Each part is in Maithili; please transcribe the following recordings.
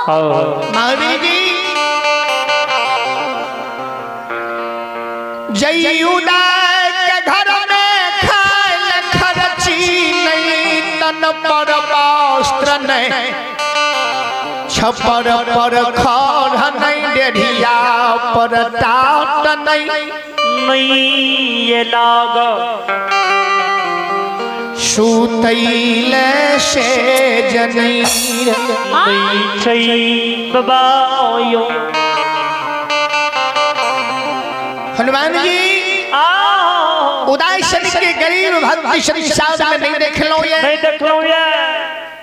महावीर जी जय उदय के घर में खायल खर्ची नहीं, तन पर वस्त्र नहीं, छपर पर खर नहीं, डेढ़िया पर टाट नहीं, नहीं ये लाग सुतैले से जनैर नहीं छै बाबा यो। हनुमान जी आ उदय शनि के गरीब भक्ति संसार में नहीं देखलो ये, नहीं देखलो ये,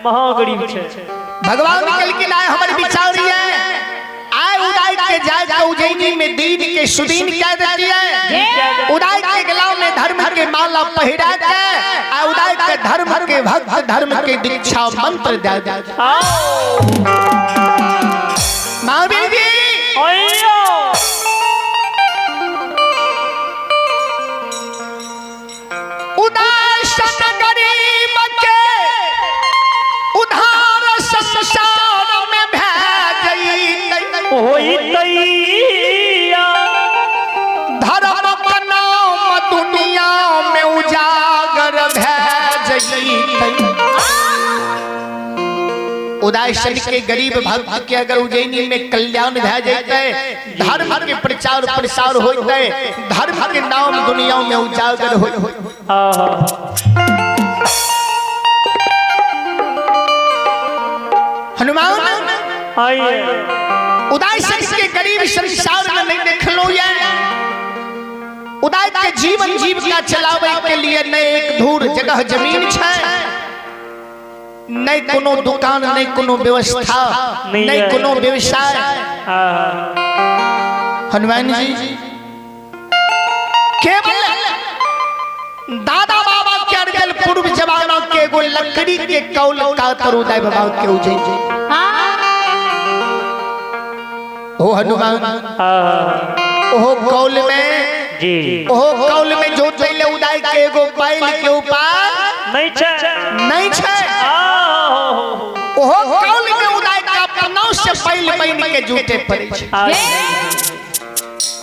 महा गरीब छै। भगवान कल के लाए हमर विचार ये आए उदय के जाय के उज्जैनी में दीन के सुदीन कह देती है, उदय के गला में धर्म के माला पहिरा के आ उदय के धर्म के भक्त धर्म के दीक्षा मंत्र दे दे। आओ महावीर जी अयो उदासन गरीब के उधार संसार में भै जइतै, होइतैया धर्म के नाम दुनिया में उजागर भै जइतै। उदासन के गरीब भक्त के अगर उज्जैनी में कल्याण भै जइतै, धर्म के प्रचार प्रसार होइतै, धर्म के नाम दुनिया में उजागर होइतै। आहा हनुमान आइए उदासन के गरीब संसार में नहीं देखलो ये, उदय के जीवन जीविका चलावे के लिए न एक धूर जगह जमीन छै, नहीं कोनो दुकान, नहीं कोनो व्यवस्था, नहीं नहीं है। कोनो व्यवसाय। आहा हनुमान जी केवल दादा बाबा के अर्जल पूर्व जमाना के एगो लकड़ी के कौल कातर उदय बाबा के उजै। ओ हनुमान आहा ओहो कौल में जी ओहो कौल में जो चले उदय के एगो बैल के उपाय नहीं छै नहीं छै। आओ ओहो कौल में उदय के अपना से बैल बन के जूते पड़े छै।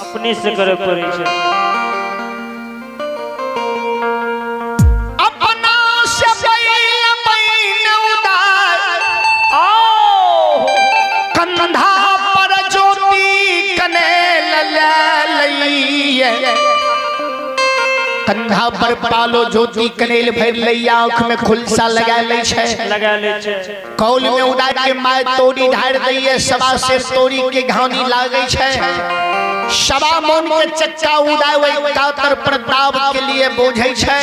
अपने से करे पड़े छै। अपना से बैल बन उदय आओ कंधा पर ज्योति कने ललैये, कंधा पर पालो ज्योति कनेल भर लैया, आंख में खुलसा लगा लै छै, लगा ले छै। कौल में उदा के my तोड़ी ढार दैये, सवा सेर तोड़ी के घानी लागै छै, सवा मन के चक्का उदाय वही कातर पर दाब के लिए बोझै छै,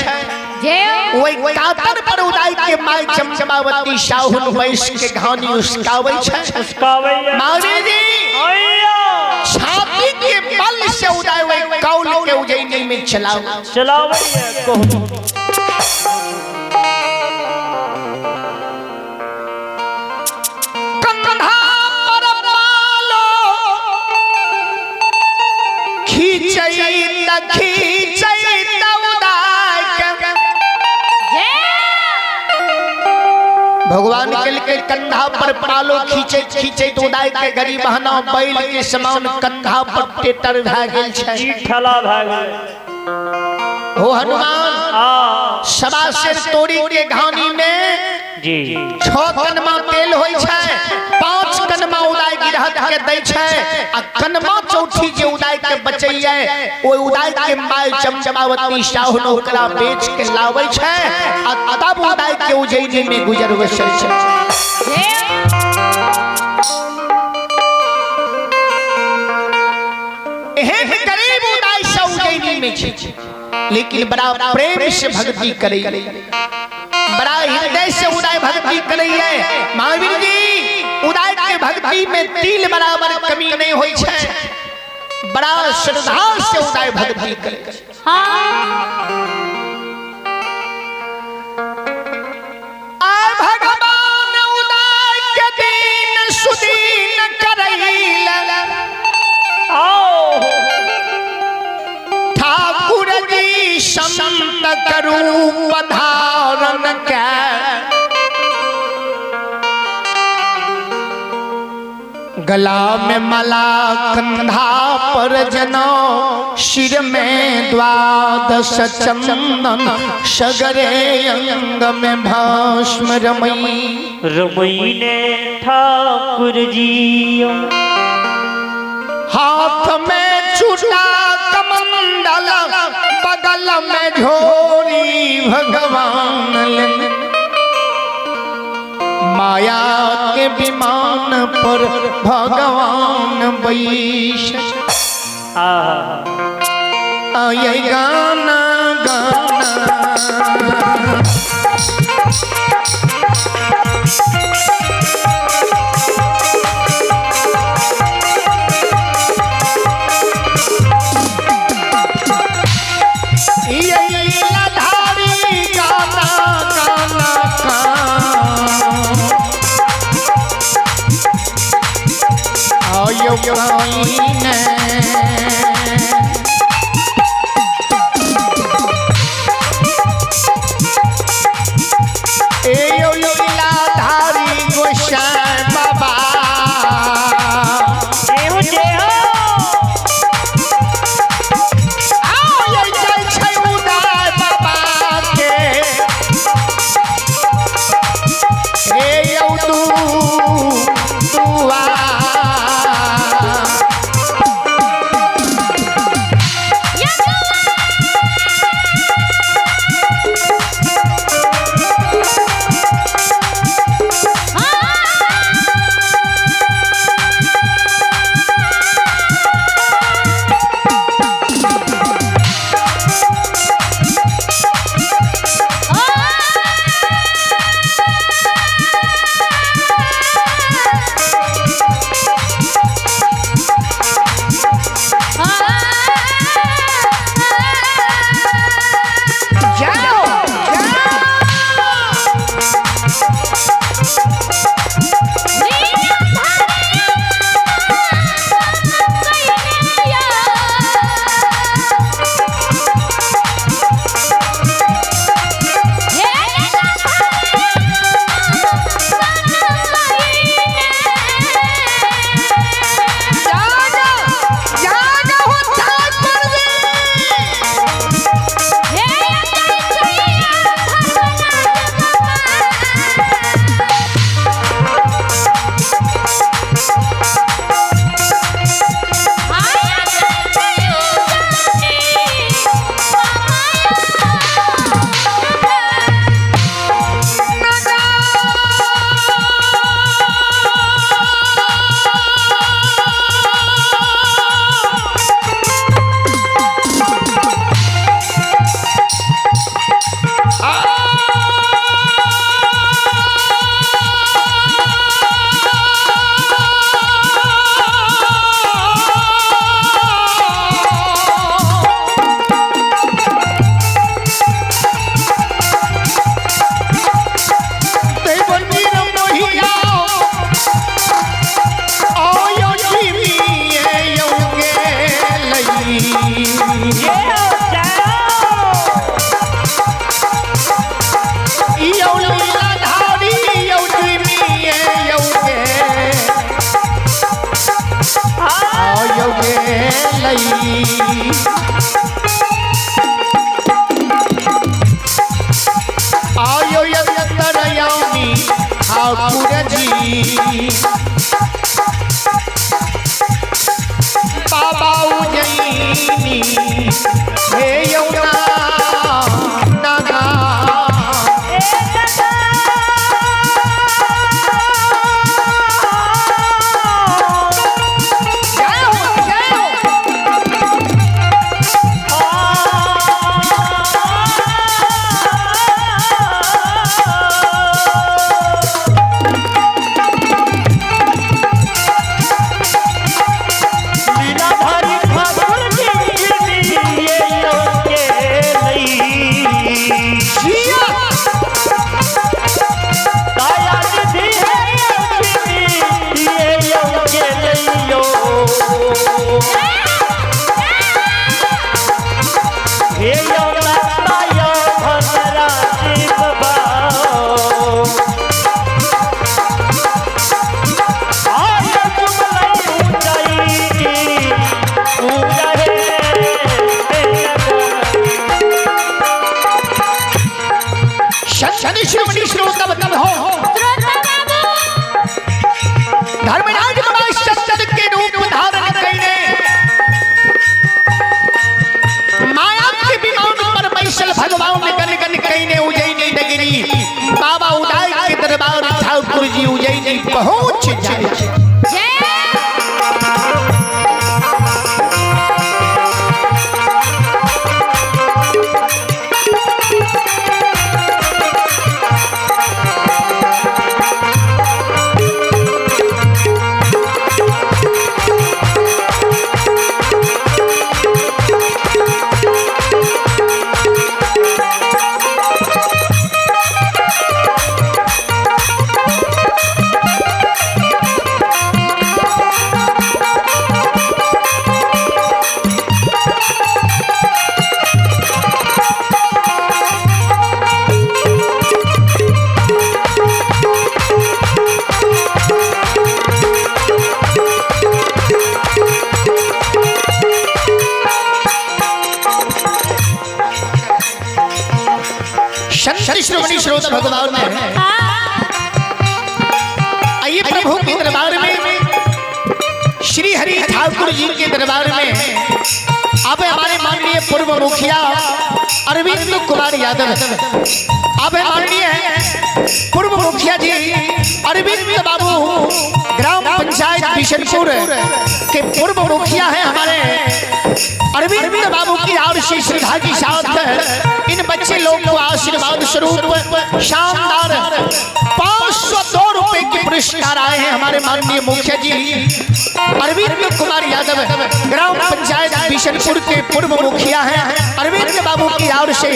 वही कातर पर उदाय के my चमचमावती साहुन बैस के घानी उसकाबै छै। उसकावैया महावीर जी अयो छाती के बल से उदाय वही कौल के उजैनी में चलाओ चलावैया कहू कंधा पर पालो खींचैत खींचैत उदाय के भगवान के लिए कंधा पर पालो खींचैत खींचैत उदाय के गरीब हना बैल के समान कंधा पर टेटर भए गेल छै। जी ठला भए गेल। हो हनुमान आ सवा सेर तोड़ी के घानी में जी 6 कनमा तेल होई छै, 5 कनमा उदाय गिरहत के दै छै, आ कनमा चौथी जे उदाय के बचैये ओ उदाय के my चमचमावती साहुन ओकरा बेच के लाबै छै, आ तब उदाय के उजैनी में गुजर बसर छै। एहन गरीब उदाय से उजैनी में छै, लेकिन बड़ा प्रेम से भक्ति करे, बड़ा हृदय से उदय भक्ति करे। महावीर जी उदय के भक्ति में तिल बराबर कमी नहीं होई छै, बड़ा श्रद्धा से उदय भक्ति करे। आय भगवान उदय के दिन सुदीन करैल, आओ ठाकुर जी संत रूप धारण के गला में मला, कंधा पर जनो, सिर में द्वादश चंदन, सगरे अंग में भस्म रमई। रमईने ठाकुर जी। हाथ में छूटा कमंडल, बगल में झोरी भगवान लेने। माया के विमान पर भगवान बैस। आहा। ये गाना गाना। ये लीलाधारी गाना गाना का आयो गाईने। ए यो लीलाधारी गोसाई बाबा। जय हो, जय हो। आओ ये जय छै उदय बाबा के। हे यौ दू दुआ। जाओ जाओ। जागो जागो हो ठाकुर जी। जय हो, जय हो। आयो अंतरयामी ठाकुर जी, बाबा उज्जैनी, हे यमुना नागा। जय हो, जय हो। आ। पहुंच जाए। संत श्रोमणी श्रोता भगवान ने आइए प्रभु के दरबार में, श्री हरि ठाकुर जी के दरबार में अब हमारे माननीय पूर्व मुखिया अरविंद कुमार यादव, अब माननीय पूर्व मुखिया जी अरविंद बाबू ग्राम पंचायत बिशनपुर के पूर्व मुखिया हैं हमारे अरविंद बाबू की ओर से श्रद्धा के साथ इन बच्चे लोग को आशीर्वाद स्वरूप शानदार 502 रुपए के पुरस्कार आए हैं हमारे माननीय मुखिया जी अरविंद कुमार यादव ग्राम पंचायत बिशनपुर के पूर्व मुखिया हैं। अरविंद बाबू की ओर से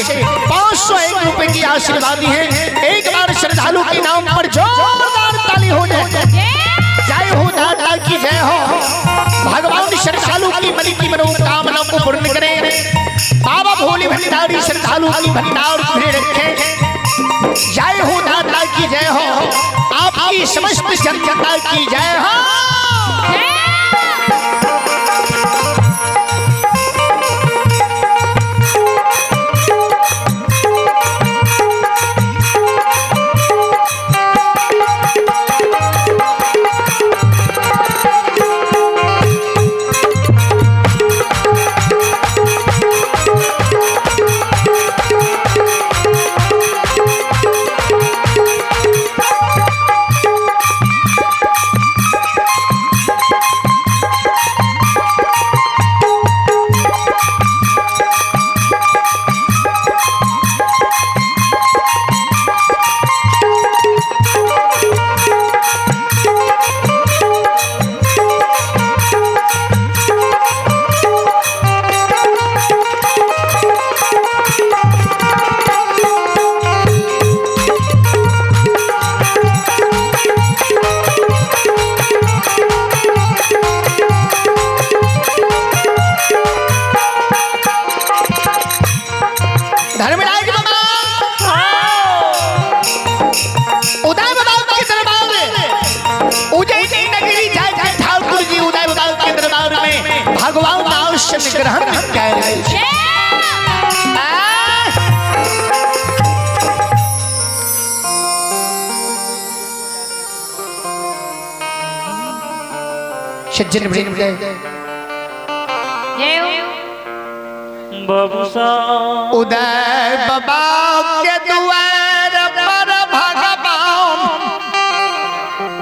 501 रुपए की आशीर्वादी है। एक बार श्रद्धालु के नाम पर जोरदार ताली हो जाए। जय हो दाता की जय हो। भगवान श्रद्धालु की मन की मनोकामना को पूर्ण करें। बाबा भोले भंडारी श्रद्धालु की भंडार भरे रखें। जय हो दाता की जय हो। आपकी समस्त जनता की जय हो। धर्मराज बाबा उदय बाबा के दरबार में उज्जैनी नगरी जाय जाय ठाकुर जी उदय बाबा के दरबार में भगवान आवश्यक ग्रहण कयल। सज्जन वृंद जय हो। बाबू साहब उदय बाबा के द्वार पर भगवान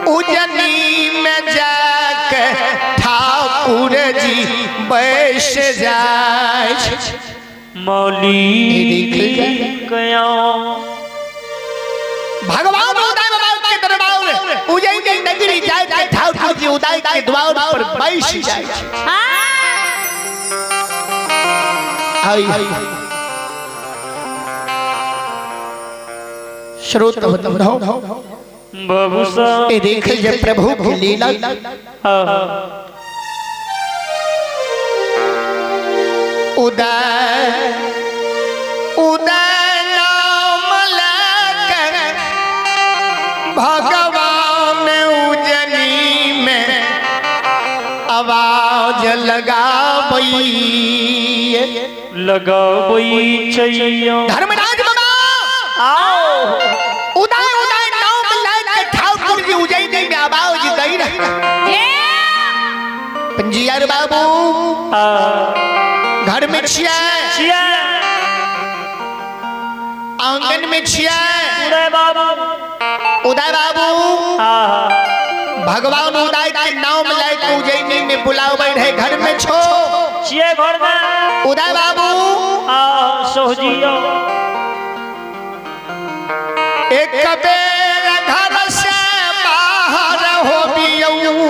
उजनी में जाके ठाकुर जी बैस जाय। मौली गया भगवान उदय बाबा के दरबार उजैनी नगरी जाय के ठाकुर जी उदय के द्वार पर बैस जाय। आई श्रोत बाबू साहब ए देख जे प्रभु की लीला। उदय उदय नाम लेकर भगवान उजनी में आवाज लगाबई लगाबई छैया। धर्मराज बाबा आओ उदय उदय नाम लेकर ठाकुर जी उजैनी में आवाज दई रहे। पंजियर बाबू घर में छिया, छिया, आंगन में छिया, उदय बाबू, उदय बाबू भगवान उदय के नाम लेके उज्जैनी में बुलावे रहे घर में छो छियै घर में। उदय बाबू आ सोहजी आओ। एक बेर घर से बाहर हो बियऊ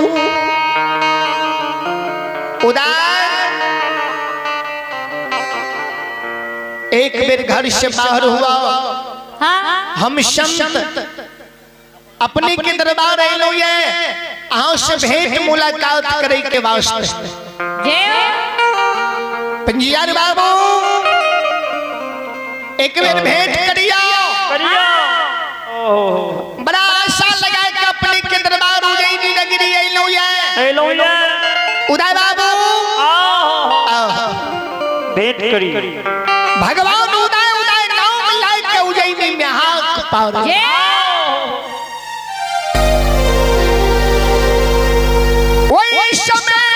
उदय एक बेर घर से बाहर हुआ। हाँ। हम संत अपने के दरबार आइलो ये अहाँ से भेंट मुलाकात करे के वास्ते। जय। पंजियार बाबू एक बेर भेंट करिया करिया। ओहो। बड़ा आशा लगा के अपने के दरबार उज्जैनी नगरी आइलो ये एलौं ये। उदय बाबू आओ। आओ। भेंट करी। भगवान उदय उदय नाम लाए के उज्जैनी में हाथ पार। जय। वही समय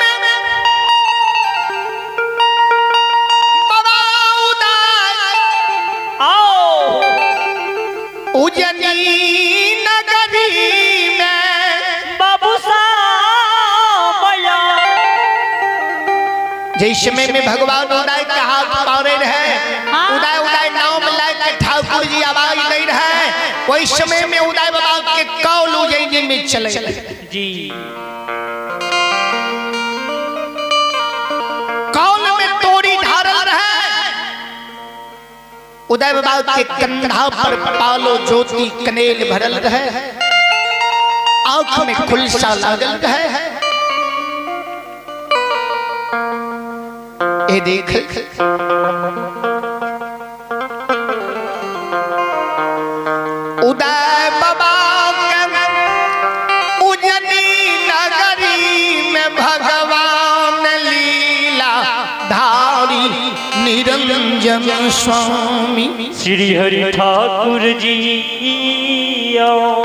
में बाबा उदय आओ। उज्जैनी नगरी में बाबू सामया। जिस समय में भगवान उदय के हाथ पारे रहे उदय उदय नाम लाए के ठाकुर जी आवाज नहीं रहे वही समय में उदय बाबा के कौल उज्जैनी में चले जी। कौल में तोड़ी ढारल रहे उदय बाबा के कंधा पर पालो ज्योति कनेल भरल रहे आंख में खुलसा लागल रहे। ए देख उदय बाबा के उजनी नगरी में भगवान लीला धारी निरंजन स्वामी श्री हरि ठाकुर जी आओ।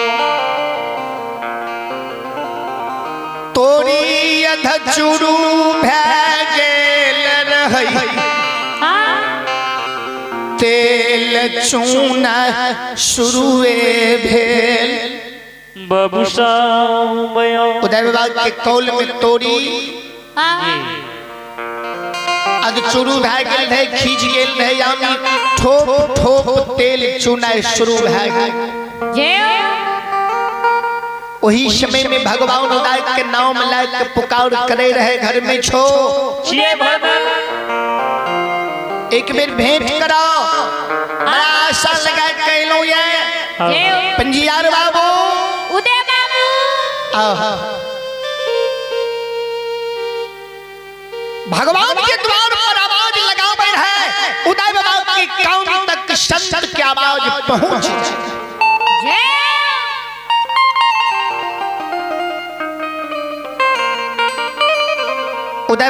तोरी अध चुरू भै गेल रहै हाँ। तेल चूना शुरुए भेल। बाबू सामया। उदय बाबा के कौल में तोरी हाँ। अध चुरू भै गेल रहै खींच गेल रहै यानी ठोप ठोप तेल चूना शुरू भै गेल। जय। वही समय में भगवान उदय के नाम लाए के पुकार करे रहे घर में छो छियै घर में। एक बेर भेंट कराओ बड़ा आशा लगा कहलो ये जय। पंजियार बाबू उदय बाबू। आहा। भगवान के द्वार पर आवाज लगावे है उदय बाबा के कान तक संत की आवाज पहुंच। जय। उदय